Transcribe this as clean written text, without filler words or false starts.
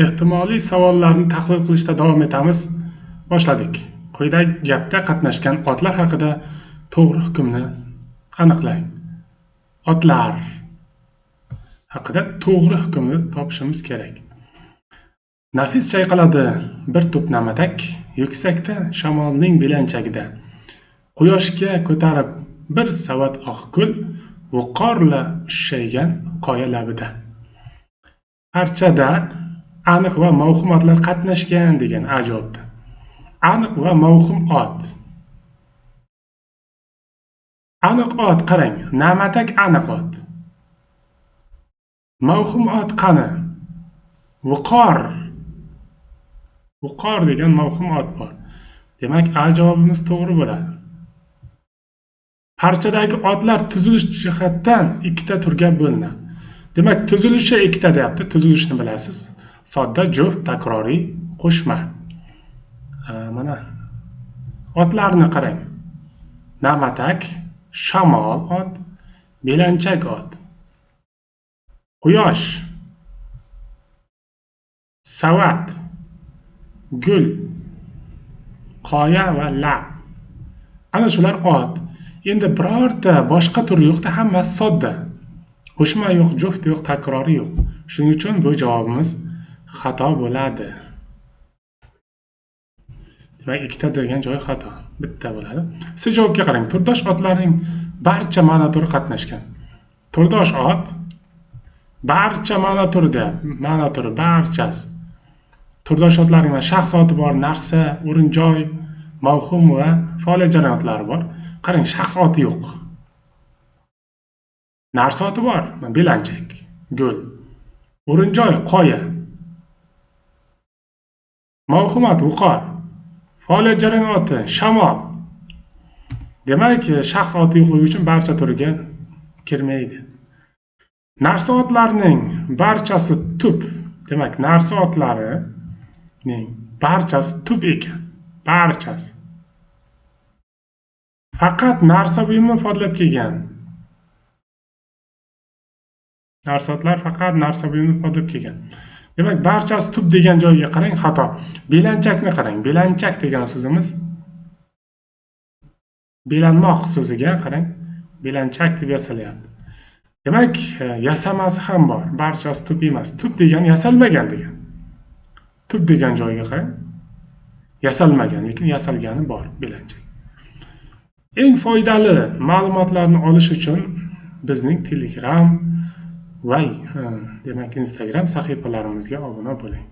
Ehtimoliy savollarni tahlil qilishda davom etamiz. Boshladik. Quyidagi gapda qatnashgan otlar haqida to'g'ri hukmni aniqlang. Otlar haqida to'g'ri hukmni topishimiz kerak. Nafis chayqaladi bir tup namatak, yuksakda shamolning belanchagida. Quyoshga ko'tarib bir savat oq gul, viqorla ushshaygan qoya labida. Parchada aniq va mavhum otlar qatnashgan degan A javobda. Aniq va mavhum ot. Aniq ot qarang, namatak aniq ot. Mavhum ot qani? Viqor. Viqor degan mavhum ot bor. Demak, A javobimiz to'g'ri bo'ladi. Parchadagi otlar tuzilish jihatdan ikkita turga bo'linadi. Demak, tuzilishi ikkita deyapti. Tuzilishni bilasiz. Sodda, juft, takroriy, qo'shma. Mana otlarni qarang. Namatak, shamol ot, belanchak ot. Quyosh, savat, gul, qoya va lab. Ana shular ot. Endi birorta boshqa tur yo'qda, hammasi sodda. Qo'shma yo'q, juft yo'q, takrori yo'q. Shuning uchun bu javobimiz xato bo'ladi. Demak, ikkita degan joyi xato, bitta bo'ladi. C javobga qarang. Turdosh otlarning barcha ma'no turi qatnashgan. Turdosh ot barcha ma'no turida, ma'no turi barchasi. Turdosh otlarning shaxs oti bor, narsa, o'rin, joy, mavhum va faoliyat jarayon otlari bor. Qarang, shaxs oti yo'q. Narsa oti bor, belanchak, gul. O'rin, joy, qoya. Mavhum ot, viqor. Faoliyat jarayon oti, shamol. Demak, shaxs oti yo'qligi uchun barcha turiga kirmaydi. Narsa otlarining barchasi tub. Demak, narsa otlarining barchasi tub ekan. Barchasi. Faqat narsa buyumni ifodalab kelgan. Narsa otlar faqat narsa buyumni ifodalab kelgan. Demak, barchasi tub degan joyga qarang, xato. Belanchakni qarang. Belanchak degan so'zimiz belanmoq so'ziga qarang, belanchak deb yasalyapti. Demak, yasamasi ham bor. Barchasi tub emas. Tub degan yasalmagan degan. Tub degan joyga qarang. Yasalmagan, lekin yasalgani bor belanchak. Eng foydali ma'lumotlarni olish uchun bizning Telegram va demak Instagram sahifalarimizga obuna bo'ling.